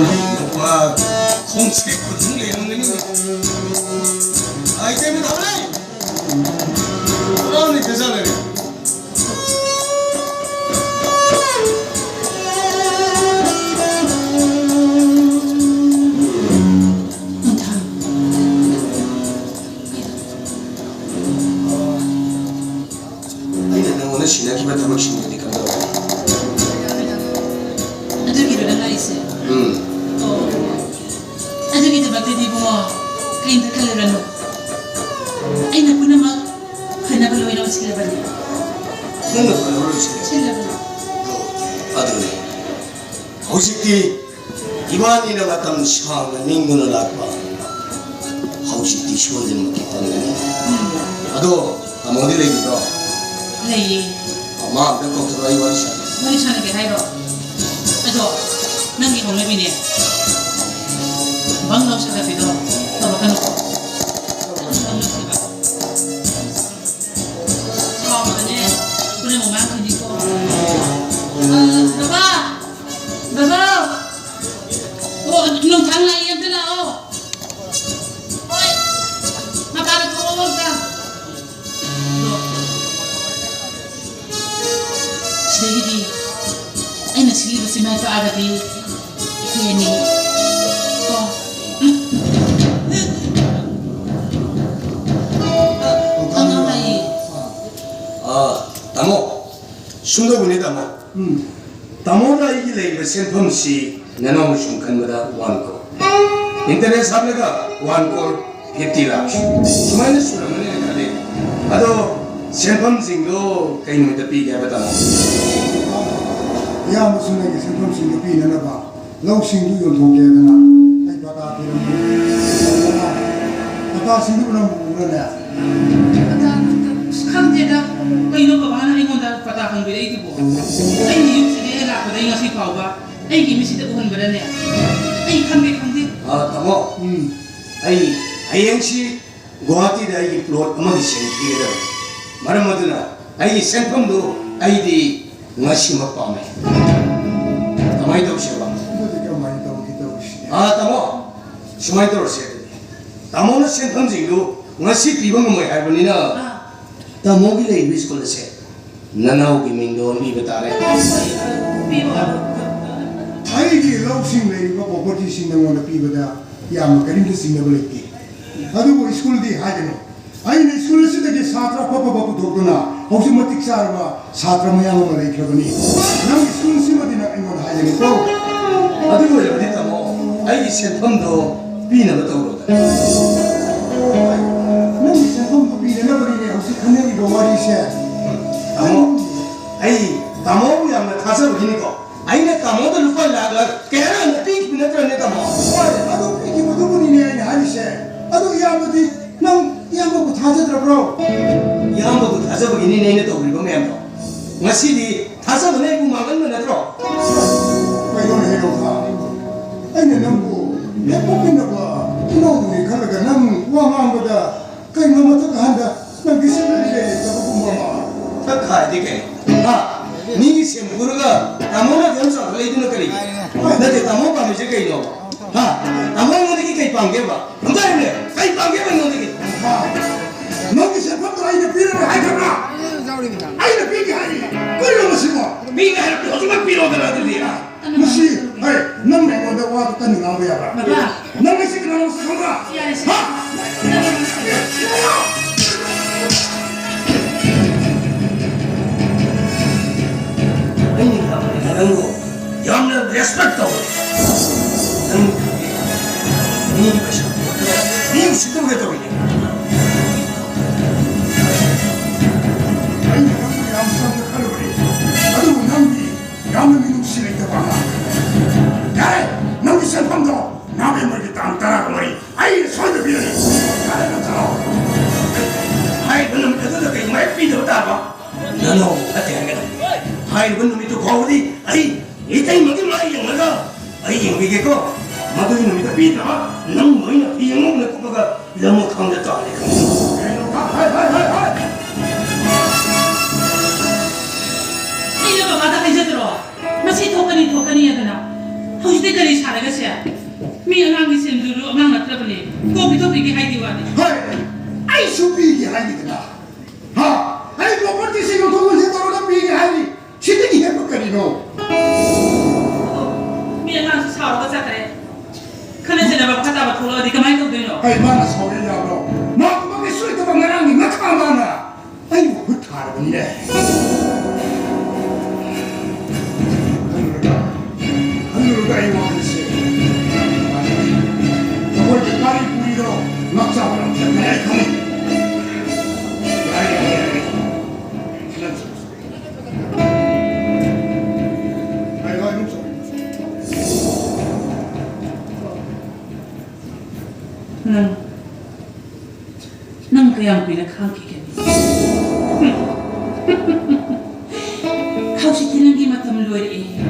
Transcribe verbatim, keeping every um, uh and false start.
ꯅꯨꯄꯥ ꯈꯣꯡꯁꯦ ꯈꯨꯗꯤꯡ ꯂꯩꯔꯝꯒꯅꯤ꯫ ꯑꯥꯏꯇꯦꯝ ꯊꯝꯂꯦ꯫ ꯄꯨꯔꯥ ꯅꯤꯇ ꯆꯠꯂꯦ꯫ ꯑꯩꯅ ꯅꯪꯉꯣꯟꯗ ꯁꯤꯟꯅꯈꯤꯕ ꯊꯕꯛꯁꯤꯡꯗꯨꯗꯤ ꯀꯝꯗꯧꯔꯦ? ꯑꯗꯨꯒꯤꯔꯣ ꯅꯪ ꯍꯥꯏꯁꯦ? ꯎꯝ꯫ ꯑꯣ꯫ ꯑꯗꯨꯒꯤꯗꯃꯛꯇꯗꯤ ꯏꯕꯨꯡꯉꯣ, ꯀꯔꯤꯝꯇ ꯈꯜꯂꯨꯔꯅꯨ꯫ ꯑꯩꯅ ꯄꯨꯝꯅꯃꯛ ꯐꯅꯕ ꯂꯣꯏꯅꯃꯛ ꯁꯤꯜꯂꯕꯅꯤ꯫ ꯅꯪꯅ ꯐꯅꯕ ꯂꯣꯏ ꯁꯤꯜꯂꯦ? ꯁꯤꯜꯂꯕꯅꯤ꯫ ꯑꯣ, ꯑꯗꯨꯅꯤ꯫ ꯍꯧꯖꯤꯛꯇꯤ ꯏꯕꯥꯅꯤꯅ ꯃꯇꯝ ꯁꯥꯡꯅ ꯅꯤꯡꯗꯨꯅ ꯂꯥꯛꯄ ꯍꯧꯖꯤꯛꯇꯤ ꯁꯣꯏꯗꯅꯃꯛꯀꯤ ꯐꯪꯒꯅꯤ꯫ ꯎꯝ꯫ ꯑꯗꯣ ꯇꯥꯃꯣꯗꯤ ꯂꯩꯕꯤꯕ꯭ꯔꯣ? ꯂꯩꯌꯦ꯫ ꯃꯥ ꯑꯝꯇ ꯀꯧꯊꯣꯔꯛꯑꯣ, ꯑꯩ ꯋꯥꯔꯤ ꯁꯥꯒꯦ꯫ ꯋꯥꯔꯤ ꯁꯥꯟꯅꯒꯦ ꯍꯥꯏꯔꯣ? ꯑꯗꯣ ꯅꯪꯒꯤ ꯍꯧꯅꯕꯤꯅꯦ꯫ ꯕꯪ ꯂꯥꯎ ꯁꯥꯒꯠꯄꯤꯗꯣ ꯇꯧꯔꯛꯀꯅꯨꯀꯣ꯫ ꯑꯗꯨꯝ ꯕꯪ ꯂꯥꯎ ꯁꯥꯒꯠꯄ꯫ ꯁꯥꯎꯔꯒꯅꯦ, ꯍꯣꯔꯦꯟ ꯃꯃꯥꯡ ꯈꯨꯗꯤꯡꯀꯣ꯫ ꯑ, ꯕꯕꯥ! ꯕꯕꯥ! ꯑꯣ, ꯅꯣꯡꯊꯥꯡ ꯂꯥꯛꯏ, ꯑꯝꯇ ꯂꯥꯛꯑꯣ꯫ ꯍꯣꯏ꯫ ꯃꯄꯥꯟꯗ ꯊꯣꯛꯂꯛꯑꯣ ꯑꯝꯇ꯫ ꯑꯗꯣ, ꯁꯤꯗꯒꯤꯗꯤ ꯑꯩꯅ ꯁꯤꯜꯂꯤꯕꯁꯤ ꯃꯥꯏ ꯄꯥꯛꯑꯒꯗꯤ ꯑꯩꯈꯣꯏ ꯑꯅꯤ ꯀꯣ꯫ ꯑꯉꯥꯡ ꯂꯥꯛꯏ꯫ ꯑꯥ, ꯇꯥꯃꯣ, ꯁꯨꯝꯗꯧꯕꯅꯤ, ꯇꯥꯃꯣ꯫ ꯎꯝ꯫ ꯇꯥꯃꯣꯅ ꯑꯩꯒꯤ ꯂꯩꯔꯤꯕ ꯁꯦꯟꯐꯝꯁꯤ ꯅꯅꯥꯎꯅ ꯁꯨꯝ ꯈꯟꯕꯗ one crore꯫ Interest ꯍꯥꯞꯂꯒ one crore fifty lakhs꯫ ꯁꯨꯃꯥꯏꯅ ꯁꯨꯔꯝꯒꯅꯤꯅ ꯈꯜꯂꯤ꯫ ꯑꯗꯣ ꯁꯦꯟꯐꯝꯁꯤꯡꯗꯣ ꯀꯩ ꯅꯨꯃꯤꯠꯇ ꯄꯤꯒꯦ ꯍꯥꯏꯕ, ꯇꯥꯃꯣ? ꯏꯌꯥꯝꯕꯁꯨ ꯅꯪꯒꯤ ꯁꯦꯟꯐꯝꯁꯤꯡꯗꯣ ꯄꯤꯅꯅꯕ ꯂꯧꯁꯤꯡꯗꯨ ꯌꯣꯟꯊꯣꯛꯀꯦꯗꯅ ꯑꯩ ꯄꯇꯥ ꯊꯤꯔꯝꯕꯅꯤ꯫ ꯄꯇꯥꯁꯤꯡꯗꯨꯕꯨ ꯅꯪꯕꯨ ꯎꯕ꯭ꯔꯅꯦ? ꯄꯇꯥ? ꯑꯁ, ꯈꯪꯗꯦꯗ꯫ ꯀꯩꯅꯣ ꯕꯕꯥꯅ ꯑꯩꯉꯣꯟꯗ ꯄꯇꯥ ꯍꯪꯕꯤꯔꯛꯏꯗꯨꯕꯣ? ꯑꯩꯅ ꯌꯨꯝꯁꯤꯗ ꯍꯦꯛ ꯂꯥꯛꯄꯗꯒꯤ ꯉꯁꯤ ꯐꯥꯎꯕ ꯑꯩꯒꯤ ꯃꯤꯠꯁꯤꯗ ꯎꯍꯟꯕ꯭ꯔꯅꯦ? ꯑꯩ ꯈꯪꯗꯦ, ꯈꯪꯗꯦ꯫ ꯑ, ꯇꯥꯃꯣ, ꯎꯝ꯫ ꯑꯩ ꯍꯌꯦꯡꯁꯤ ꯒꯨꯋꯥꯍꯥꯇꯤꯗ ꯑꯩꯒꯤ plot ꯑꯃꯒꯤ ꯁꯦꯟ ꯊꯤꯒꯗꯕꯅꯤ꯫ ꯃꯔꯝ ꯑꯗꯨꯅ ꯑꯩꯒꯤ ꯁꯦꯟꯐꯝꯗꯨ ꯑꯩꯗꯤ ꯉꯁꯤꯃꯛ ꯄꯥꯝꯃꯦ꯫ ꯀꯃꯥꯏꯅ ꯇꯧꯁꯦꯕ? ꯑꯗꯨꯗꯤ ꯀꯃꯥꯏꯅ ꯇꯧꯅꯤ? ꯑꯥ, ꯇꯥꯃꯣ, ꯁꯨꯃꯥꯏꯅ ꯇꯧꯔꯁꯦ ꯑꯗꯨꯗꯤ꯫ ꯇꯥꯃꯣꯅ ꯁꯦꯟꯐꯝꯁꯤꯡꯗꯨ ꯉꯁꯤ ꯄꯤꯕ ꯉꯝꯃꯣꯏ ꯍꯥꯏꯕꯅꯤꯅ, ꯑꯥ꯫ ꯇꯥꯃꯣꯒꯤ ꯂꯩꯔꯤꯕ ꯁ꯭ꯀꯨꯜ ꯑꯁꯦ ꯅꯅꯥꯎꯒꯤ ꯃꯤꯡꯗ ꯑꯣꯟꯕꯤꯕ ꯇꯥꯔꯦ꯫ ꯄꯤꯌꯨ꯫ ꯑꯩꯒꯤ ꯂꯧꯁꯤꯡ ꯂꯩꯔꯤꯕ propertyꯁꯤꯡ ꯅꯉꯣꯟꯗ ꯄꯤꯕꯗ ꯌꯥꯝꯅ ꯀꯔꯤꯝꯇ ꯆꯤꯡꯅꯕ ꯂꯩꯇꯦ꯫ ꯑꯗꯨꯕꯨ ꯁ꯭ꯀꯨꯜꯗꯤ ꯍꯥꯏꯒꯅꯨ꯫ ꯑꯩꯅ ꯁ꯭ꯀꯨꯜ ꯑꯁꯤꯗꯒꯤ ꯁꯥꯇ꯭ꯔ ꯑꯐ ꯑꯐꯕ ꯄꯨꯊꯣꯛꯇꯨꯅ ꯍꯧꯖꯤꯛ ꯃꯇꯤꯛ ꯆꯥꯔꯕ ꯁꯥꯇ꯭ꯔ ꯃꯌꯥꯝ ꯑꯃ ꯂꯩꯈ꯭ꯔꯕꯅꯤ꯫ ꯅꯪꯒꯤ ꯁ꯭ꯀꯨꯜꯁꯤꯃꯗꯤ ꯅꯪ ꯑꯩꯉꯣꯟꯗ ꯍꯥꯏꯖꯒꯦꯀꯣ꯫ ꯑꯗꯨ ꯑꯣꯏꯔꯕꯗꯤ ꯇꯥꯃꯣ, ꯑꯩꯒꯤ ꯁꯦꯟꯐꯝꯗꯣ ꯄꯤꯅꯕ ꯇꯧꯔꯣꯗꯅ꯫ ꯅꯪꯒꯤ ꯁꯦꯟꯐꯝꯗꯣ ꯄꯤꯅꯅꯕꯅꯤꯅꯦ ꯍꯧꯖꯤꯛ ꯈꯟꯅꯔꯤꯕ ꯋꯥꯔꯤꯁꯦ꯫ ꯇꯥꯃꯣ, ꯑꯩ ꯇꯥꯃꯣꯕꯨ ꯌꯥꯝꯅ ꯊꯥꯖꯕꯒꯤꯅꯤꯀꯣ꯫ ꯑꯩꯅ ꯇꯥꯃꯣꯗ ꯂꯨꯄꯥ ꯂꯥꯛ ꯂꯥꯛ ꯀꯌꯥ ꯌꯥꯝꯅ ꯄꯤꯈꯤꯕ ꯅꯠꯇ꯭ꯔꯅꯦ, ꯇꯥꯃꯣ? ꯍꯣꯏ, ꯑꯗꯨ ꯄꯤꯈꯤꯕꯗꯨꯕꯨꯅꯤꯅꯦ ꯑꯩꯅ ꯍꯥꯏꯔꯤꯁꯦ꯫ ꯑꯗꯨ ꯏꯌꯥꯝꯕꯗꯤ, ꯅꯪ ꯏꯌꯥꯝꯕꯕꯨ ꯊꯥꯖꯗ꯭ꯔꯕ꯭ꯔꯣ? ꯏꯌꯥꯝꯕꯕꯨ ꯊꯥꯖꯕꯒꯤꯅꯤꯅꯦ ꯑꯩꯅ ꯇꯧꯔꯤꯕ ꯃꯌꯥꯝꯗꯣ꯫ ꯉꯁꯤꯗꯤ ꯊꯥꯖꯕꯅ ꯑꯩꯕꯨ ꯃꯥꯡꯍꯟꯕ ꯅꯠꯇ꯭ꯔꯣ? ꯀꯩꯅꯣꯅꯦ, ꯍꯦꯔꯣ? ꯑꯩꯅ ꯅꯪꯕꯨ ꯍꯦꯛ ꯄꯣꯛꯃꯤꯟꯅꯕ ꯏꯅꯥꯎꯗꯨꯅꯤ ꯈꯜꯂꯒ ꯅꯪ ꯋꯥ ꯉꯥꯡꯕꯗ ꯀꯩꯅꯣ ꯃꯊꯛ ꯑꯍꯟꯗ ꯅꯪ discipline ꯂꯩꯇꯕꯒꯨꯝꯕ ꯑꯃ? ꯊꯛ ꯍꯥꯏꯗꯤ ꯀꯩꯅꯣ? ꯍꯥ? ꯃꯤꯒꯤ ꯁꯦꯝ ꯄꯨꯔꯒ ꯇꯥꯃꯣꯅ ꯑꯗꯨꯝ ꯆꯥꯎꯈꯠꯂꯛꯏꯗꯨꯅ ꯀꯔꯤꯒꯤ? ꯅꯠꯇꯦ, ꯇꯥꯃꯣ ꯄꯥꯝꯃꯤꯁꯦ ꯀꯩꯅꯣꯕ? ꯍꯥ? ꯇꯥꯃꯣ ꯑꯩꯉꯣꯟꯗꯒꯤ ꯀꯩ ꯄꯥꯝꯒꯦꯕ? ꯑꯝꯇ ꯍꯥꯏꯌꯨꯅꯦ, ꯀꯩ ꯄꯥꯝꯒꯦꯕ ꯑꯩꯉꯣꯟꯗꯒꯤ? ꯍꯥ? ꯅꯪꯒꯤ ꯁꯦꯟꯐꯝꯗꯣ ꯑꯩꯅ ꯄꯤꯔꯔꯣꯏ ꯍꯥꯏꯈ꯭ꯔꯕ꯭ꯔꯥ? ꯑꯩꯅ ꯄꯤꯒꯦ ꯍꯥꯏꯔꯤ꯫ ꯀꯔꯤꯅꯣ ꯃꯁꯤꯕꯣ? ꯄꯤꯒꯦ ꯍꯥꯏꯔꯗꯤ ꯍꯧꯖꯤꯛꯃꯛ ꯄꯤꯔꯣꯗꯅ ꯑꯗꯨꯗꯤ꯫ ꯃꯁꯤ, ꯍꯩ, ꯅꯪꯅ ꯑꯩꯉꯣꯟꯗ ꯋꯥꯗꯨ ꯀꯟꯅ ꯉꯥꯡꯕ ꯌꯥꯕ꯭ꯔꯥ? ꯕꯕꯥ꯫ ꯅꯪ ꯑꯩꯁꯦ ꯀꯅꯥꯅꯣ ꯃꯁꯛ ꯈꯪꯕ꯭ꯔꯥ? ꯌꯥꯔꯦꯁꯦ꯫ ꯍꯥ? ꯑꯩꯅ ꯌꯥꯝꯅ ꯅꯪꯕꯨ ꯌꯥꯝꯅ respect ꯇꯧꯋꯦ꯫ ꯅꯪ ꯃꯤ ꯄꯩꯁꯥ ꯃꯤ ꯎꯁꯤꯠꯇꯕꯒ ꯇꯧꯔꯤꯅꯦ꯫ ꯑꯩꯅ ꯅꯪꯕꯨ ꯌꯥꯝ ꯆꯝꯅ ꯈꯜꯂꯨꯕꯅꯤ, ꯑꯗꯨꯕꯨ ꯅꯪꯗꯤ ꯌꯥꯝꯅ ꯃꯤꯅꯨꯡꯁꯤ ꯂꯩꯇꯕ ꯑꯉꯥꯡ꯫ ꯌꯥꯔꯦ, ꯅꯪꯒꯤ ꯁꯦꯟꯐꯝꯗꯣ ꯅꯕꯦꯝꯕꯔꯒꯤ ꯇꯥꯡ ꯇꯔꯥꯒ ꯃꯔꯤ ꯑꯩꯅ ꯁꯣꯏꯗꯅ ꯄꯤꯔꯅꯤ꯫ ꯌꯥꯔꯦ, ꯅꯪ ꯆꯠꯂꯣ꯫ ꯍꯥꯏꯔꯤꯕ ꯅꯨꯃꯤꯠ ꯑꯗꯨꯗ ꯀꯩꯒꯨꯝꯕ ꯍꯦꯛ ꯄꯤꯗꯕ ꯇꯥꯔꯕ, ꯅꯅꯥꯎ ꯐꯠꯇꯦ ꯍꯥꯏꯒꯅꯤ꯫ ꯍꯥꯏꯔꯤꯕ ꯅꯨꯃꯤꯠꯇꯨ ꯐꯥꯎꯕꯗꯤ ꯑꯩ ꯏꯇꯩꯃꯒꯤ ꯃꯥꯏ ꯌꯦꯡꯂꯒ ꯑꯩ ꯌꯦꯡꯕꯤꯒꯦꯀꯣ꯫ ꯃꯗꯨꯒꯤ ꯅꯨꯃꯤꯠꯇ ꯄꯤꯗ꯭ꯔꯕ, ꯅꯪ ꯂꯣꯏꯅ ꯐꯤ ꯑꯉꯧꯕꯅ ꯀꯨꯞꯄꯒ ꯂꯃꯣꯛ ꯈꯥꯡꯗ ꯇꯥꯔꯦ ꯈꯪꯉꯤ꯫ ꯍꯥꯏ, ꯍꯥꯏ, ꯍꯥꯏ, ꯍꯥꯏ, ꯍꯥꯏ꯫ ꯑꯩꯅ ꯕꯕꯥꯗ ꯍꯥꯏꯖꯗ꯭ꯔꯣ? ꯃꯁꯤ ꯊꯣꯛꯀꯅꯤ, ꯊꯣꯛꯀꯅꯤ ꯑꯗꯨꯅ꯫ ꯍꯧꯖꯤꯛꯇꯤ ꯀꯔꯤ ꯁꯥꯔꯒꯁꯦ? ꯃꯤ ꯑꯉꯥꯡꯒꯤ ꯁꯦꯟꯗꯨꯁꯨ ꯑꯉꯥꯡ ꯅꯠꯇ꯭ꯔꯕꯅꯦ꯫ ꯀꯣꯛ ꯄꯤꯊꯣꯛꯄꯤꯒꯦ ꯍꯥꯏꯗꯤ ꯋꯥꯅꯤ꯫ ꯍꯣꯏ, ꯑꯩꯁꯨ ꯄꯤꯒꯦ ꯍꯥꯏꯔꯤꯗꯅ꯫ ꯍꯥ? ꯑꯩ propertyꯁꯤ ꯌꯣꯟꯊꯣꯛ ꯌꯣꯟꯁꯤꯟ ꯇꯧꯔꯒ ꯄꯤꯒꯦ ꯍꯥꯏꯔꯤ꯫ ꯁꯤꯗꯒꯤ ꯍꯦꯟꯕ ꯀꯔꯤꯅꯣ? ꯑꯗꯣ ꯃꯤ ꯑꯉꯥꯡꯁꯨ ꯁꯥꯎꯔꯒ ꯆꯠꯈ꯭ꯔꯦ꯫ ꯈꯠꯅ ꯆꯩꯅꯕ ꯃꯈꯥ ꯇꯥꯕ ꯊꯣꯛꯂꯛꯑꯗꯤ ꯀꯃꯥꯏꯅ ꯇꯧꯗꯣꯏꯅꯣ? ꯑꯩ ꯃꯥꯅ ꯁꯥꯎꯔꯦ ꯌꯥꯕ꯭ꯔꯣ? ꯃꯥ ꯊꯕꯛꯀꯤ ꯁꯣꯏꯗꯕ ꯉꯔꯥꯡꯒꯤ ꯉꯥꯈꯥ ꯃꯥꯅ ꯑꯩꯕꯨ ꯈꯨꯠ ꯊꯥꯔꯕꯅꯤꯅꯦ꯫ ꯈꯜꯂꯨꯔꯒ, ꯈꯜꯂꯨꯔꯒ ꯑꯩ ꯋꯥꯈꯜꯁꯦ ꯅꯨꯡꯉꯥꯏꯇꯦ꯫ ꯃꯈꯣꯏꯒꯤ ꯄꯥꯔꯤ ꯄꯨꯔꯤꯗꯣ ꯉꯥꯛꯆꯕ ꯉꯝꯗꯕꯅꯤ ꯑꯩ ꯈꯪꯉꯤ꯫ ꯌꯥꯔꯦ, ꯌꯥꯔꯦ, ꯌꯥꯔꯦ꯫ ꯅꯪꯁꯨ ꯅꯪ, ꯅꯪ ꯀꯌꯥꯝ ꯀꯨꯏꯅ ꯈꯥꯡꯈꯤꯒꯅꯤ? ꯍꯧꯖꯤꯛꯇꯤ ꯅꯪꯒꯤ ꯃꯇꯝ ꯂꯣꯏꯔꯛꯑꯦ꯫